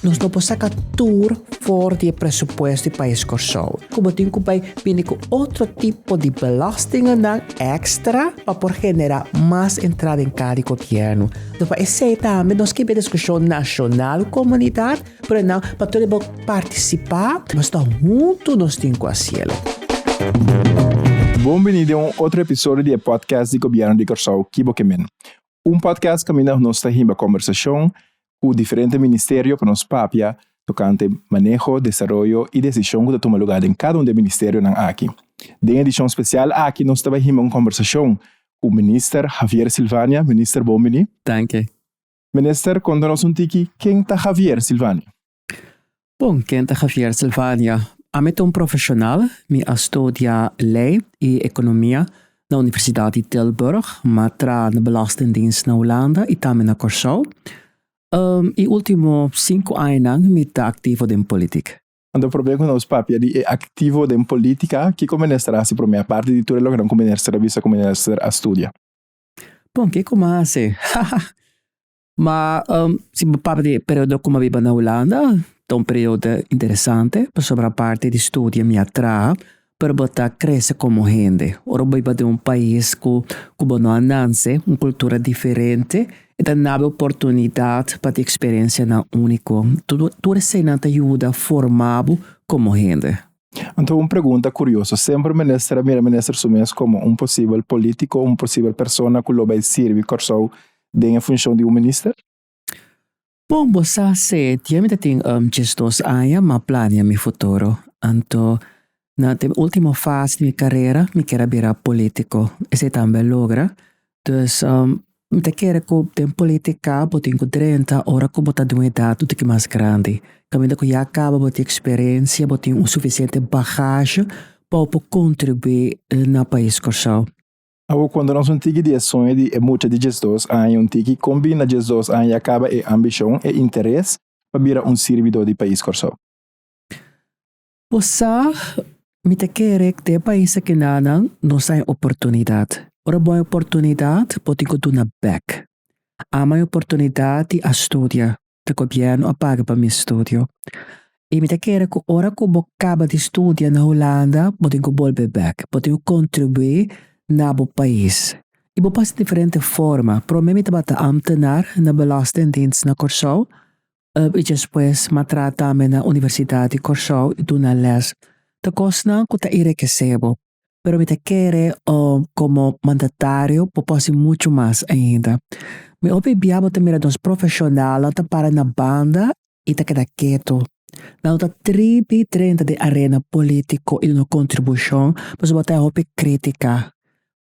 Nos no por saka tur for di e presupuesto di pais Kòrsou. Ku bo tin ku bai bini ku otro tipo di belastingennan èkstra pa por generá mas entrada den kara di gobièrnu. Anto pa esei tambe nos ke bira diskushon nashonal ku komunidat, pero nan pa tur e bo partisipá, nos ta huntu nos tin ku hasiel. Bon bini den un otro episodio di e podcast di Gobièrnu di Kòrsou, Kibo Ke Men. Un podcast kaminda nos ta hiba kombersashon ku diferente ministerio pa nos papia tokante maneho, desaroyo i desishon ku ta tuma lugá den kada un di e ministerionan aki. Den edishon spesial aki nos ta bai hiba un kombersashon ku Minister Javier Silvania. Minister bon bini. Danki. Minister konta nos un tiki ken ta Javier Silvania? Bon, ken ta Javier Silvania? Ami ta un profeshonal, mi a studia lei i ekonomia na Universidat di Tilburg, m'a traha na Belastingdienst na Hulanda i tambe na Kòrsou. E ultimo sinku añanan mi ta aktivo den politik. Anto promé ku nos papia di e aktivo den politika, kiko minister a hasi promé aparte di tur e lokenan ku minister a bisa ku minister a studia? Bon, kiko m'a hasi? Haha! Ma si bo papia di e periodo ku mi a biba na Hulanda, ta un periodo interesante pasobra aparte di studia mi a traha, pero bo ta krese komo hende. Ora bo biba den un pais ku ku bo no a nanse, un kultura diferente, e ta nabe oportunidat pa tin eksperensianan úniko. Tur tur eseinan ta yuda forma bo komo hende. Anto un pregunta kurioso, semper minister a mira minister su mes komo un posibel polítiko, un posibel persona ku lo bai sirbi Kòrsou den e funshon di un minister? Bon, bo sa se dia mi ta tin 12 aña m'a plania mi futuro. Anto na den ultimo fase di mi karera mi kier a bira politico. Esei tambe a logra. Dus mi ta kere ku den politica bo tin ku drenta ora ku bo ta di un edat un tiki mas grandi. Kaminda ku ya kaba bo tin eksperensia, bo tin un sufisiente bagage pa bo por kontribuí na pais Kòrsou. Awor cuando nos un tiki di e soño di e mucha di 12 aña un tiki con bin na 12 aña ya caba e ambicion, e interes pa bira un sirbidor di pais Corsou? Bo sa, mi ta kere cu den e pais akinanan nos ta haña oportunidad. Ora bo haña oportunidad bo tin cu duna bek. Ama e oportunidad di a studia. Ta gobierno a paga pa mi estudio. I mi ta kere ku ora ku bo kaba di studia na Hulanda, bo tin ku bolbe bek. Bo tin ku kontribuí na bo pais. I bo pasa diferente forma. Promé mi tabata ambtenaar na Belastingdienst na Kòrsou. I despues mi a traha tambe na Universidat di Kòrsou i duna lès. Ta kosnan ku ta enrikesé bo. Pero mi ta kere komo mandatario bo por hasi muchu mas ainda. Mi hopi bia bo ta mira nos profeshonalnan ta para na banda i ta keda ketu. Nan no ta tribi drenta den arena politiko i duna kontribushon pasobra bo ta hopi kritika.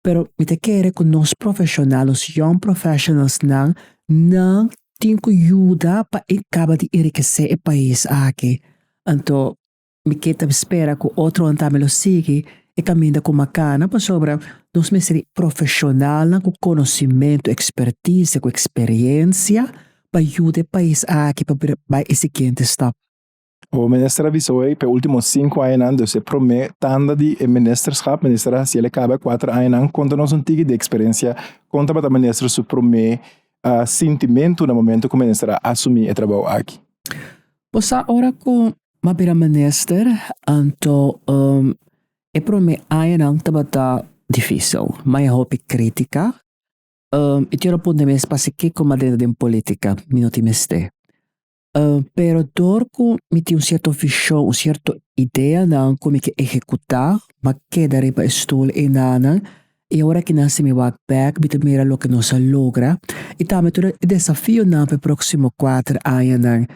Pero mi ta kere ku nos profeshonal, nos young professionalsnan, nan tin ku yuda pa e kaba di enrikesé e pais aki. Anto Mi ke ta spera ku otronan tambe lo sigui e kaminda ku Makana pasobra nos mester di profeshonalnan ku konosimentu, ekspertise, ku eksperiensia pa yuda e pais aki pa bai e siguiente stap. O minister a bisa hoy pa e ultimo sinku añanan dus e prome tanda di e ministerschap, minister a hasi el e kaba e kuater añanan, konta nos un tiki di eksperensia kon tabata minister su prome sintimentu na momento ku minister a asumi e trabou aki. Bo sa ora ku m'a bira minister, anto e promé añanan tabata difísil. M'a haña hopi krítika. I tin ora puntra mi mes pasa kiko m'a drenta den polítika, mi no tin mester. Pero dor ku mi tin un sierto vishon, un sierto ideanan ku mi ke ehekutá, m'a keda riba e stul enanan I ora ki nan simi wak bek, mi ta mira loke nos a logra i tambe tur e desafionan pa e próksimo kuater añanan.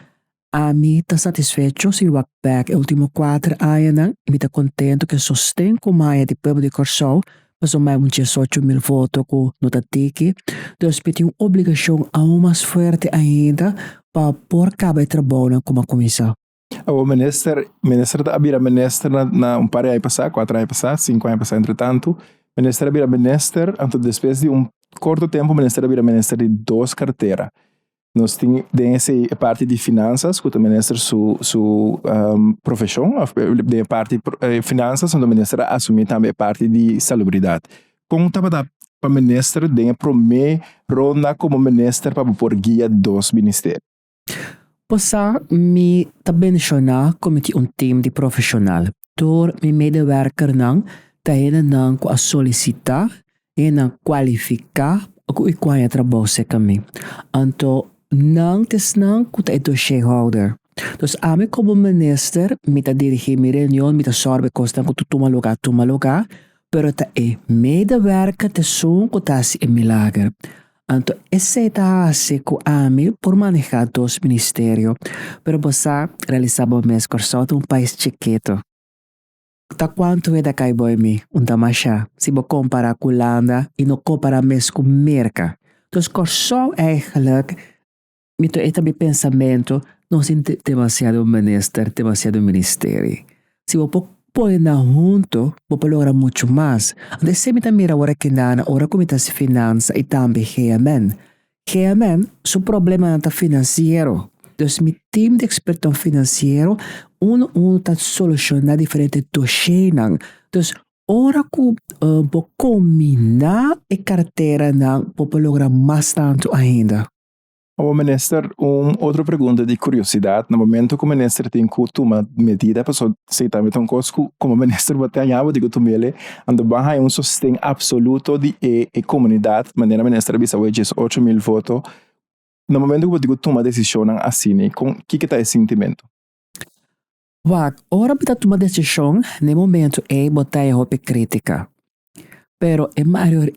Ami ta satisfecho si mi wak bek e último kuater añanan i mi ta kontentu ku e sosten ku mi haña di pueblo di Kòrsou, pasobra mi haña un 18.000 voto ku no ta tiki. Dus mi tin un obligashon aun mas fuerte ainda pa por kaba e trabounan ku mi a kuminsá. Awor minister, minister ta a bira minister na na un par di aña pasá, kuater aña pasá, sinku aña pasá entre tantu. Minister a bira minister, anto despues di un korto tempu minister a bira minister di dos kartera. Nos tin den esei e parti di finansas ku ta minister su su profeshon òf den e parti finansas anto minister a asumí tambe e parti di salubridat. Kon tabata pa minister den e promé ronda komo minister pa bo por guia dos ministerio? Posa mi ta bendishoná ku mi tin un tim di profeshonal. Tur mi medewerkernan ta hendenan ku a solisitá, hendenan kualifiká ku i ku haña trabou serka mi. Anto nan ta esnan ku ta e doshierhouder. Dus ami komo minister mi ta dirigí mi reunion, mi ta sòrg pa e kosnan ku ta tuma lugá tuma lugá, pero ta e medewerker ta esun ku ta hasi e milager. Anto esei ta hasi ku ami por manehá dos ministerio. Pero bo sa, realisá bo mes, Kòrsou ta un pais chikitu. Ta kuantu hende a kai boi mi? Un ta mashá, si bo kompará ku Hulanda i no kompará mes ku Merka. Dus Kòrsou eigenlijk, mi ta e ta mi pensamentu, nos tin demasiado minister, demasiado ministerie. Si bo por pone nan hunto, bo por logra muchu mas. Anto esei mi ta mira ora kinana, ora ku mi ta hasi finansa i tambe GMN. GMN su problemanan ta finansiero. Dus mi team di ekspertonan finansiero uno uno ta solushoná diferente doshenan. Dus ora ku bo kombiná e karteranan bo por logra mas tantu ainda. Awor minister, un otro pregunta di curiosidad, na momento cu minister tin cu tuma medida, pasobra esey tambe ta un cos cu como minister bo ta haña bo tin cu tumele, anto bo a haña un sosten absoluto di e e comunidad, manera minister a bisa awor 18.000 voto, na momento cu bo tin cu tuma decisionnan asina, con kiko ta e sintimento? Wak, ora bo ta tuma desishon, na e momentu ei bo ta haña hopi krítika. Pero e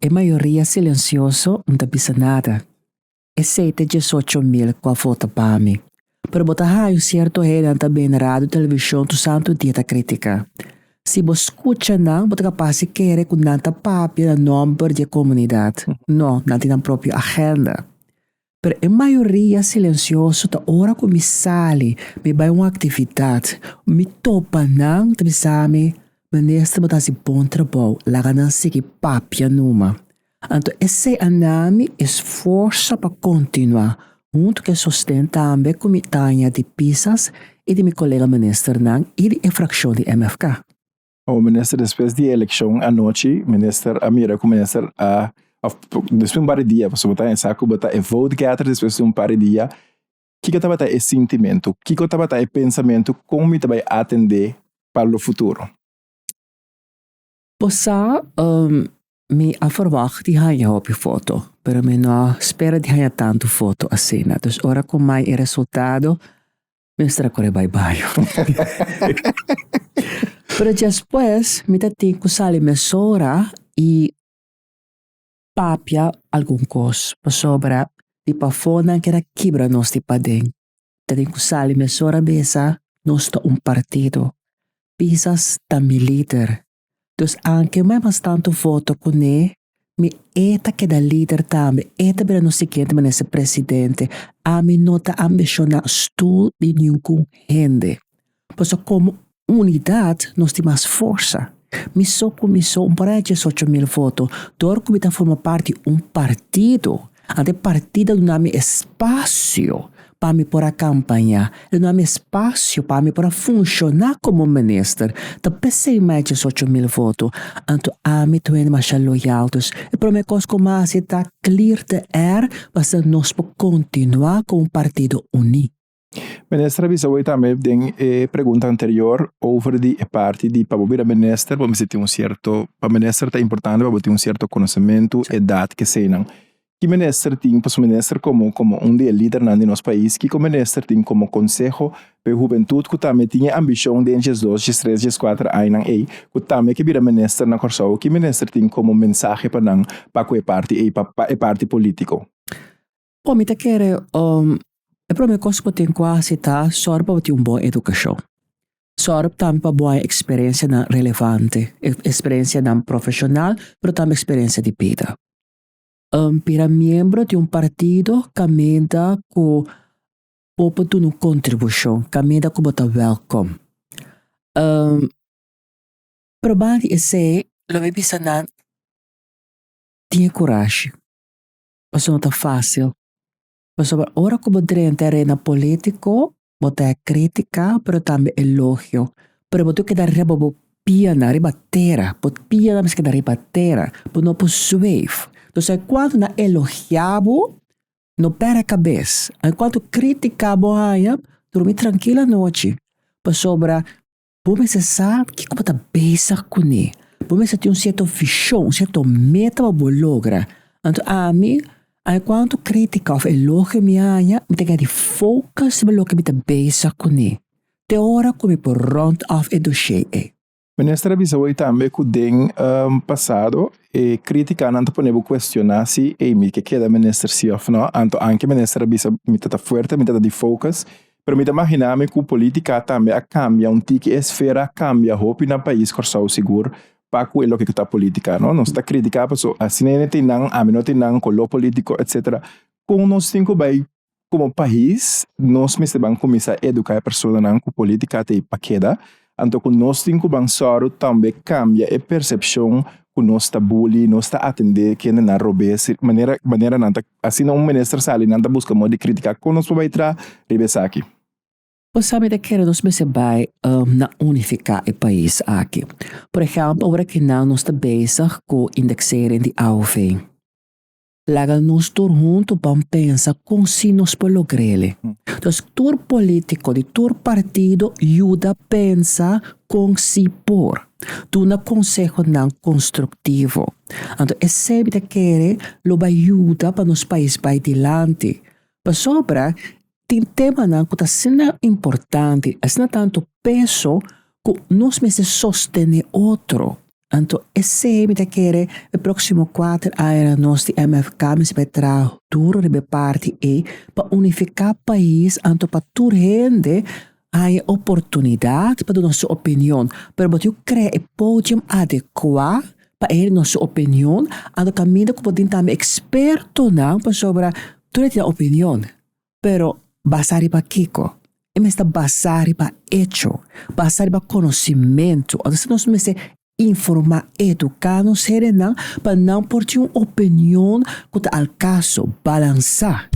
e mayoria silensioso no ta bisa nada. Esei ta 18.000 ku a vota pa mi. Pero bo ta haña un sierto hendenan ta bini radio, televishon tur santu dia ta krítika. Si bo skucha nan, bo ta kapas di kere ku nan ta papia na nòmber di e komunidat. No, nan tin nan propio agenda. Pero e mayoria silensioso ta ora ku mi sali, mi bai un aktividat, mi topa nan ta bisa mi, Minister bo ta hasi bon trabou, laga nan sigui papia numa. Anto esei a na mi esforsa pa kontinuá, huntu ku e sosten tambe ku mi ta haña di Pisas i di mi kolega ministernan i di e frakshon di MFK. O minister despues di e elekshon anochi minister a mira ku minister a of despues di un par di dia pasobra bo ta pensa ku bo ta e vote getter despues di un par di dia kiko tabata e sintimentu kiko tabata e pensamentu kon mi ta bai atende pa lo futuro. Bo sa mi a verwacht di haña hopi foto pero mi no a spera di haña tantu foto asina dus ora ku mai e resultado Mester a kore bai baño. Pero despues mi ta tin ku sali mesora i papia algun kos pasobra di pafó nan keda kibra nos di paden. Ta tin ku sali mesora bisa nos ta un partido. Pisas ta mi lider. Dus anke mi mas tantu voto kuné, mi e ta keda lider tambe, e ta bira nos siguiente minister presidente. Ami no ta ambishoná stul di ningun hende. Pasobra komo unidat nos tin mas forsa. Mi so ku mi so un por a 18.000 voto, dor ku mi ta forma parti di un partido. Anto e partido a duna mi espasio pa mi por a kampañá, e duna mi espasio pa mi por a funshoná komo minister. Ta p'esei mi a haña 18.000 voto. Anto ami ta hende masha loyal. Dus e promé kos ku mi a hasi ta clear the air pa asina nos por kontinuá komo un partido uní. Minister a bisa hoy tambe den e pregunta anterior over di e parti di pa bo bira minister bo mester tin un cierto, pa minister ta importante pa bo tin un cierto conocemento, edad, keseinan. Ki minister tin, pasobra minister como como un di e lidernan di nos pais, kiko minister tin como conseho pa e hubentud cu tambe tin e ambicion den 12, 13, 14 añanan ey cu tambe ke bira minister na Corsou, ki minister tin como mensahe pa nan pa cu e parti ey, pa e parti politico? Bo mi ta kere e prome kos ku bo tin ku hasi ta sòru pa bo tin un bon edukashon. Sòru tambe pa bo haña eksperensianan relevante, eksperensianan profeshonal pero tambe eksperensia di bida. Bira miembro di un partido kaminda ku bo por duna un kontribushon, kaminda ku bo ta wèlkom. Pero banda di esei lo mi bisa nan tin e kurashi. Pasobra no ta fácil. Pasobra ora ku bo drenta e arena polítiko, bo ta e krítika, pero tambe elogio. Pero bo tin ku keda riba bo pianan, riba tera. Bo pianan mester keda riba tera. Bo no por zweef. Entonces, kuantu nan elogiá bo. No pèrdè kabes. Enkuanto krítika bo haña, drumi trankil anochi, pasobra bo mester sa kiko bo ta bezig kuné. Bo mester tin un sierto vishon, un sierto meta pa bo logra. Anto ami, enkuanto krítika òf elogio mi haña, mi ta keda di focus riba loke mi ta bezig kuné, te ora ku mi por rònt òf e doshé ei. Minister a bisa hoy tambe ku den pasado e kritikanan ta pone bo kuestioná si ey mi ke keda minister si òf no. Anto anke minister a bisa mi ta ta fuerte, mi ta ta di focus. Pero mi ta maginá mi ku politika tambe a kambia un tiki, e esfera a kambia hopi na pais Kòrsou sigur pa ku e loke ku ta politika no. Nos ta kritiká paso asina hende tin nan, ami no tin nan, koló politiko etsetera. Kon nos tin ku bai Komo pais nos mester ban kuminsá eduká e personanan ku polítika ta ei pa keda, anto ku nos tin ku ban sòru tambe kambia e persepshon ku nos ta bully, nos ta atendé kendenan robes, manera manera nan ta asina un minister sali nan ta buska modo di kritiká kon nos por bai traha riba esaki. Bo sa mi ta kere nos mester bai na unifiká e pais aki. Por ehèmpel ora ki nan nos ta bezig ku indexering di AOV. Laga nos tur huntu ban pensa kon si nos por logr'el. Dus tur politico di tur partido yuda pensa kon si por. Duna consehonan constructivo. Anto esei mi ta kere lo bai yuda pa nos pais bai dilanti. Pasobra tin temanan ku ta asina importante, asina tantu peso ku nos mester sostené otro. Anto esei mi ta kere e próksimo kuater añanan nos di MFK mester bai traha duro riba e parti ei pa unifiká pais anto pa tur hende haña oportunidat pa duna su opinion. Pero bo tin ku krea e podium adekuá pa e hende duna su opinion anto kaminda ku bo tin tambe ekspertonan pasobra tur e tin nan opinion. Pero basá riba kiko? E mester ta basá riba echo, basá riba konosimentu. Entonces nos mester informá, eduká nos hendenan pa nan por tin un opinion ku ta al kaso, balansá.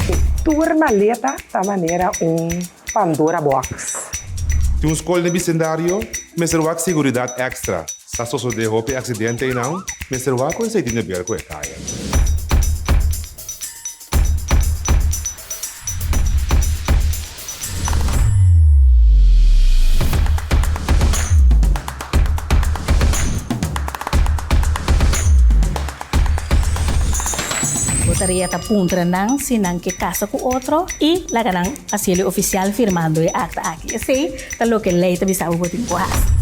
E tur maleta ta manera un Pandora box. Tin un skol den bisendario? Mester wak seguridat èkstra. Sa sosodé hopi aksidente einan? Mester wak ku esei tin de ber ku e kaya. Bo tarea ta puntra nan si nan ke kasa ku otro i laga nan hasiel e ofisial firmando e akta aki. Esei ta loke lei ta bisa bo bo tin ku hasi.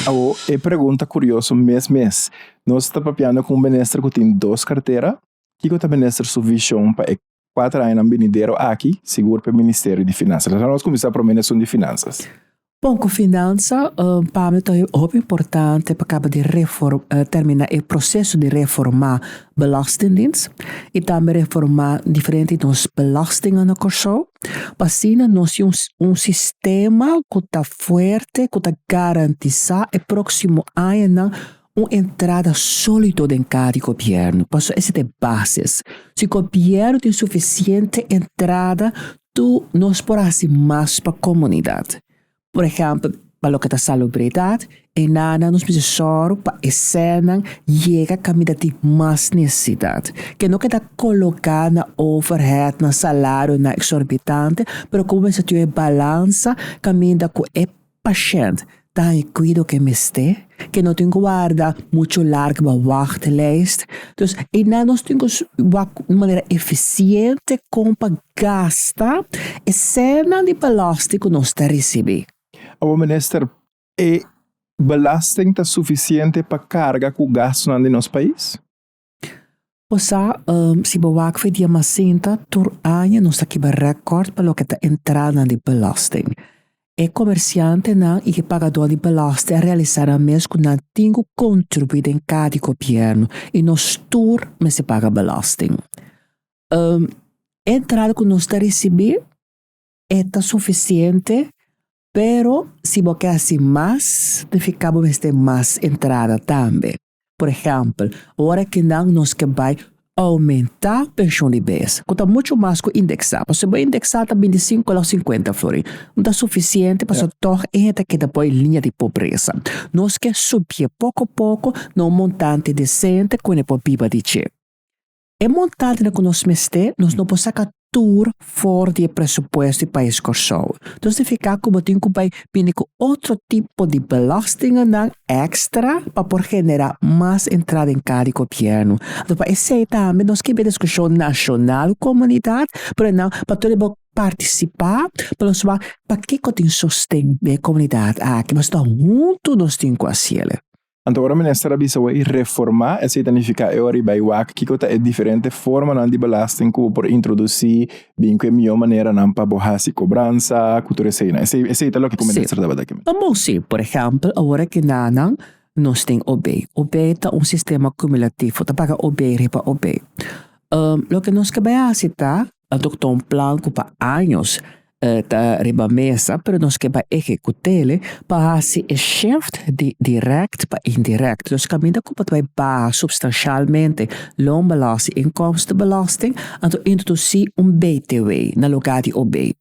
Awo e pregunta curioso mes mes. Nos ta papiando cu un minister cu tin dos cartera. Kico ta minister su vision pa e cuater añanan binidero aki, sigur pa e ministerio di Finanzas? Laga nos cuminsa prome na esun di Finanzas. Bon, ku finansa pa mi ta hopi importante pa kaba di termina e proseso di reformá Belastingdienst i tambe reformá diferente di nos belastingnan na Kòrsou pa asina nos tin un sistema ku ta fuerte, ku ta garantisá e próksimo añanan un entrada sólido den kara di gobièrnu. Pasobra esei ta e bases. Si gobièrnu tin sufisiente entrada Tu nos por hasi mas pa komunidat. Por ehèmpel, pa loke ta salubridat, e nana nos mester sòru pa e sènnan yega kaminda tin mas nesesidat. Ke no keda koloká na overhead, na salarionan eksorbitante, pero ku bo mester tin e balansa kaminda ku e pashènt. ta haña e kuido ku e mester, ku e no tin ku warda muchu largu pa wachtlijst. Dus einan nos tin ku wak un manera efisiente kon pa gasta e sènnan di belasting ku nos ta risibí. Awor minister, e belasting ta sufisiente pa karga ku gastunan di nos pais? Bo sa, si bo wak for dia mas sinta, tur aña nos ta kiba rèkòrt pa loke ta entradanan di belasting. E komersiantenan i e pagadó di belasting a realisá nan mes ku nan tin ku kontribuí den kar di gobièrnu i nos tur mester paga belasting. E entrada ku nos ta risibí e ta sufisiente, pero si bo ke hasi mas, nifiká bo mester mas entrada tambe. Por ehèmpel, ora ki nan nos ke bai oumentá penshon di bes, ku ta muchu mas ku indeksá, pasobra bo indeksá ta bintisinko òf sinkuenta florin, no ta sufisiente pasobra tòg e hende ta keda bou e liña di pobresa. Nos ke subié poko poko na un montante desente ku hende por biba di dje. E montantenan ku nos mester, nos no por saka tur for di e presupuesto di pais Kòrsou. Entonces signifiká ku bo tin ku bai bini ku otro tipo di belastingennan èkstra pa por generá mas entrada den kara di gobièrnu. Anto pa esei tambe nos ke bira diskushon nashonal ku komunidat, pero nan pa tur e bo partisipá pa nos wak pakiko tin sosten den e komunidat aki, pasobra ta huntu nos tin ku hasiel. Anto ora minister a bisa wei reformá, esei ta nifiká e ora i bai wak kiko ta e diferente formanan di belasting ku bo por introdusí, bin ku e mihó maneranan pa bo hasi kobransa, ku tur eseinan. Esei esei ta loke ku minister tabata ke. Bon si, por ehèmpel awor aki nanan nos tin OB. OB ta un sistema kumulativo, ta paga OB riba OB. Loke nos ke bai hasi ta, anto ku ta un plan ku pa años ta riba mesa, pero nos ke bai ehekut'el pa hasi e shift di direct pa indirect. Dus kaminda ku bo ta bai baha supstanshalmente loonbelasting, inkomstenbelasting, anto introdusí un BTW na lugá di OB.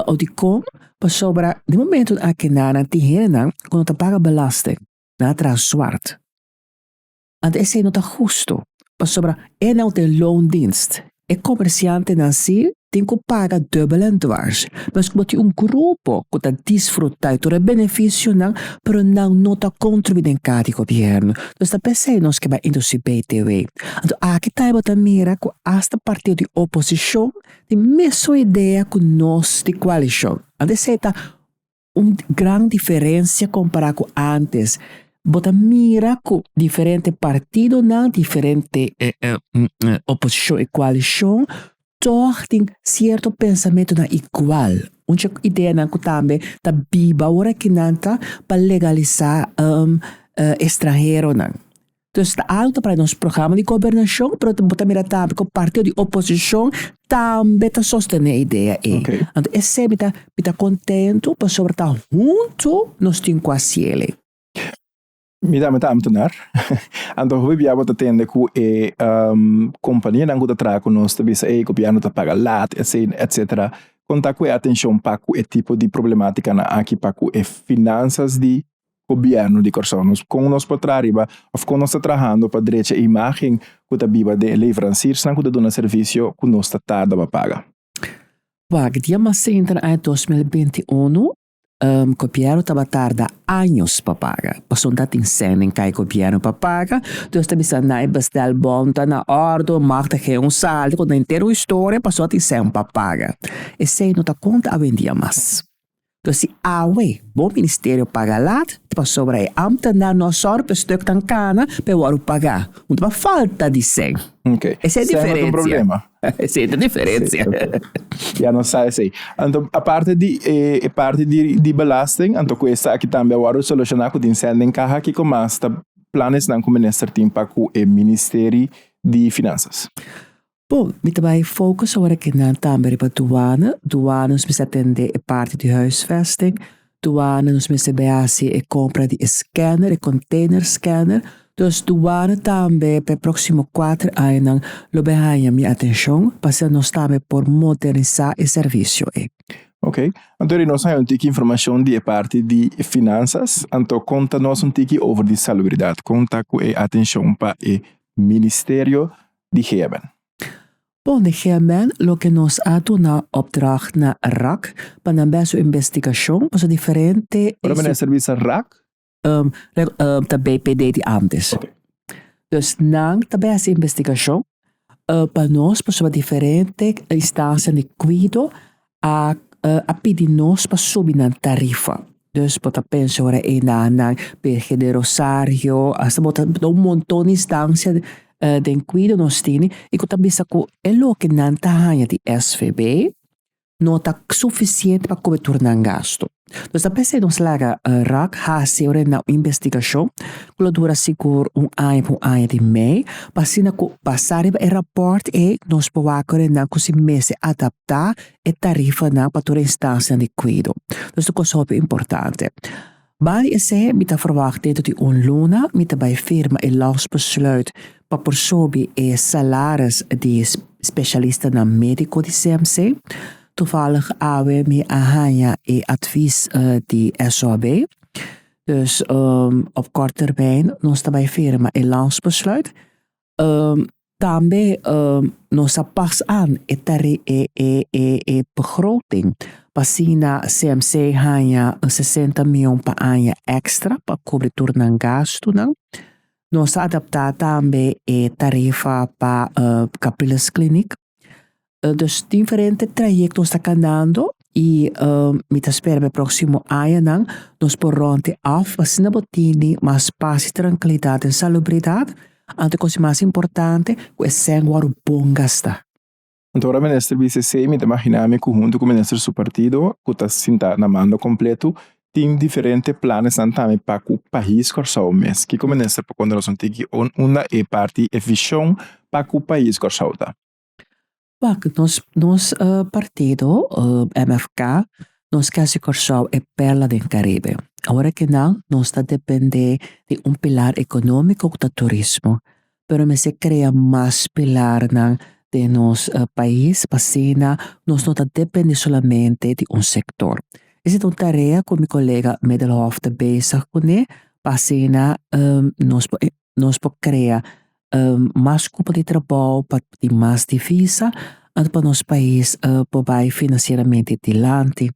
O dikon? Pasobra den momentu aki nan tin hendenan ku no ta paga belasting, nan a traha swart. Anto esei no ta hustu, pasobra e nan tin loondienst. E komersiantenan si tin ku paga dubbel en dwars. Mas ku bo tin un grupo ku ta disfrutá di tur e benefisionan, pero nan no ta kontribuí den kara di gobièrnu. Dus ta p'esei nos ke bai introdusí BTW. Anto aki ta bo ta mira ku asta partido di oposishon tin mesun idea ku nos di koalishon. Anto esei ta un gran diferencia compara cu antes. Bo ta mira cu diferente partidonan, diferente oposicion y coalicion toch tin cierto pensamentonan igual. Un dje ideanan cu tambe ta biba ora ki nan ta pa legalisa estranheronan. Dus ta alto pa nos programa di gobernashon, pero bo ta mira tambe ku partido di oposishon tambe ta sostené e idea ei. Okay. Anto esei mi ta mi ta kontentu pasobra ta huntu nos tin ku hasiel ei. Mi tambe ta ambtenaar. Anto hopi bia bo ta tende ku e kompanianan ku ta traha ku nos ta bisa ey gobièrnu ta paga laat etcetera. Kon ta ku e atenshon pa ku e tipo di problematikanan aki pa ku e finansas di Gobièrnu di Kòrsou. Nos kon nos por traha riba òf kon nos ta trahando pa drecha e imágen ku ta biba den e leveransiersnan ku ta duna servisio ku nos ta tarda pa paga. Wak, dia mas sintra aña 2021, gobièrnu tabata tarda años pa paga. Pasobra ta tin sèn den kai gobièrnu pa paga. Dus ta bisa nan e bestelbon ta na òrdu, mag ta hei un saldo ku ta henter un historia pasobra tin sèn pa paga. Esei no ta konta awendia mas. Pues si awe bo ministerio paga lat, ta pasobra e ambtenaar no a sòru pa e stuknan kana pa e wòrdu pagá. No ta pa falta di sèn. Ok. Esei e Sèn no ta un diferensia. problema. Esei ta e diferensia. Sí, ok. Ya nos sa esei. Anto aparte di e e parti di di belasting, anto ku esaki tambe a wòrdu solushoná ku tin sèn den kaha, kiko mas ta planesnan ku minister tin pa ku e Ministeri di Finansas? Bon, mi ta bai focus awor aki nan tambe riba douane. Douane nos mester atende e parti di huisvesting. Douane nos mester bai hasi e compra di e scanner, e container scanner. Dus douane tambe pa e proximo cuater añanan lo bai haña mi atencion pa asina nos tambe por modernisa e servicio ei. Ok, anto di nos haña un tiki informacion di e parti di finanzas, anto conta nos un tiki over di salubridad, con ta cu e atencion pa e ministerio di GMN. Bon, di GMN loke nos a duna opdracht na rak pa nan bes su investigashon, pasobra diferente. Ora minister bisa rak? Ta BPD di antes. Dus nan ta bai hasi investigashon pa nos pasobra diferente instansia di kuido a a pidi nos pa subi nan tarifa. Dus bo ta pensa ora ei na nan Virgen de Rosario, hasta bo ta un monton di instansia den kuido nos tini i ku ta bisa ku e loke nan ta haña di SVB no ta sufisiente pa kubri tur nan gastu. Dus ta p'esei nos laga rak hasi ora nan un investigashon ku lo dura sigur un aña pa un aña di mei pa asina ku basá riba e rapòrt ei nos por wak ora nan ku si mester adaptá e tarifanan pa tur e instansianan di kuido. Dus ta un kos hopi importante. Banda di esei mi ta ferwagt dentro di un luna mi ta bai firma e landsbesluit pa por subi e salaris di spesialistanan médiko di CMC. Toevallig awe mi a haña e advies di SOAB. Dus op kort termijn nos ta bai firma e landsbesluit. Tambe nos a pas aan e tari e e e e begroting pa asina CMC haña 60 mion pa aña èkstra pa kubri tur nan gastunan. Nos a adaptá tambe e tarifa pa Capriles Kliniek. Dus diferente trayekto nos ta kanando i mi ta spera pa e próksimo añanan nos por rònt e af pa asina bo tini mas pas i trankilidat den salubridat. Anto e kos mas importante ku e sèn wòrdu bon gastá. Anto ora minister bisa esei mi ta imaginá mi ku huntu ku minister su partido ku ta sinta na mando kompleto tin diferente planesnan tambe pa ku pais Kòrsou mes. Kiko minister por konta nos un tiki unda e parti e vishon pa ku pais Kòrsou ta? Wak, nos nos partido MFK nos ke hasi Kòrsou e perla den Karibe. Awor aki nan nos ta dependé di un pilar ekonómiko ku ta turismo, pero mester krea mas pilarnan den nos pais pa asina nos no ta dependé solamente di un sektor. Esei ta un tarea ku mi kolega Middelhof ta bezig kuné pa asina nos por nos por krea mas kupo di trabou pa tin mas divisa anto pa nos pais por bai finansieramente dilanti.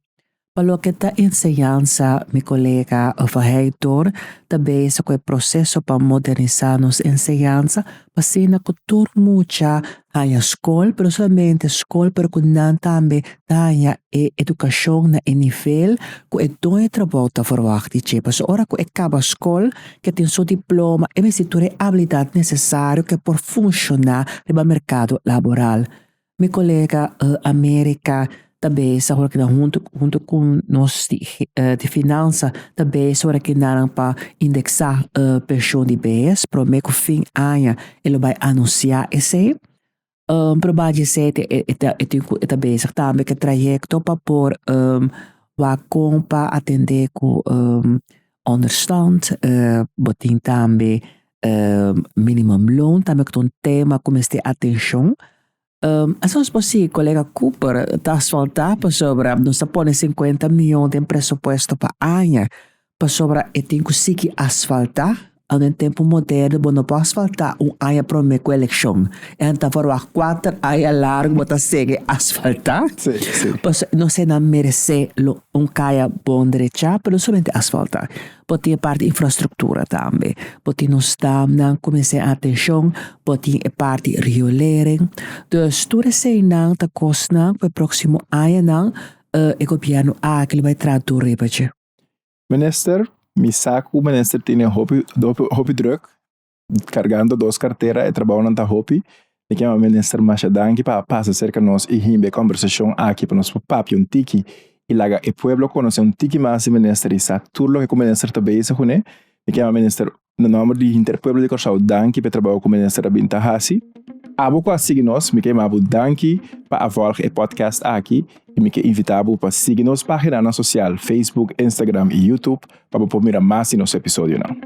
Pa loke ta enseñansa mi kolega Verheijtor ta bezig ku e proseso pa modernisá nos enseñansa pa asina ku tur mucha haña skol, pero no solamente skol pero ku nan tambe ta haña e edukashon na e nivel ku e doño di trabou ta ferwagt di dje. Pasobra ora ku e kaba skol, ke tin su diploma, e mester tur e abilidat nesesario ke por funshoná riba merkado laboral. Mi kolega America ta bezig ora kinan huntu huntu ku nos di di finansa ta bezig ora kinan pa indeksá penshon di behes promé ku fin aña e lo bai anunsiá esei. Pero ba dje esei e ta e tin ku e ta bezig tambe ku e trayekto pa por wak kon pa atendé ku onderstand bo tin tambe minimumloon tambe ku ta un tema ku mester atenshon. Asina nos por sigui kolega Cooper ta asfaltá pasobra nos ta pone sinkuenta mion den presupuesto pa aña pasobra e tin ku sigui asfaltá. Ando den tempu moderno bo no por asfaltá un aña promé ku elekshon. E ta verwagt kuater aña largu bo ta sigui asfaltá. Pasobra nos esnan meresé lo un kaya bon drechá, pero no solamente asfaltá. Bo tin e parti infrastruktura tambe. Bo tin nos damnan ku mester atenshon, bo tin e parti riolering. Dus tur eseinan ta kosnan ku e próksimo añanan e gobièrnu aki lo bai traha duru riba dje. Minister, mi sa ku minister tene hopi hopi druk kargando dos kartera e trabounan ta hopi. Mi ke yama minister masha danki pa a pasa serka nos i himba e kombersashon aki pa nos por papia un tiki i laga e pueblo konosé un tiki mas di minister i sa tur loke ku minister ta bezig kuné. Mi ke yama minister na nòmber di henter pueblo di Kòrsou danki pa e trabou ku minister a bin ta hasi. Abo ku a sigui nos, mi ke yama bo danki pa a vòlg e podcast aki i mi ke invitá bo pa sigui nos páginanan sosial Facebook, Instagram i YouTube pa bo por mira mas di nos episodionan.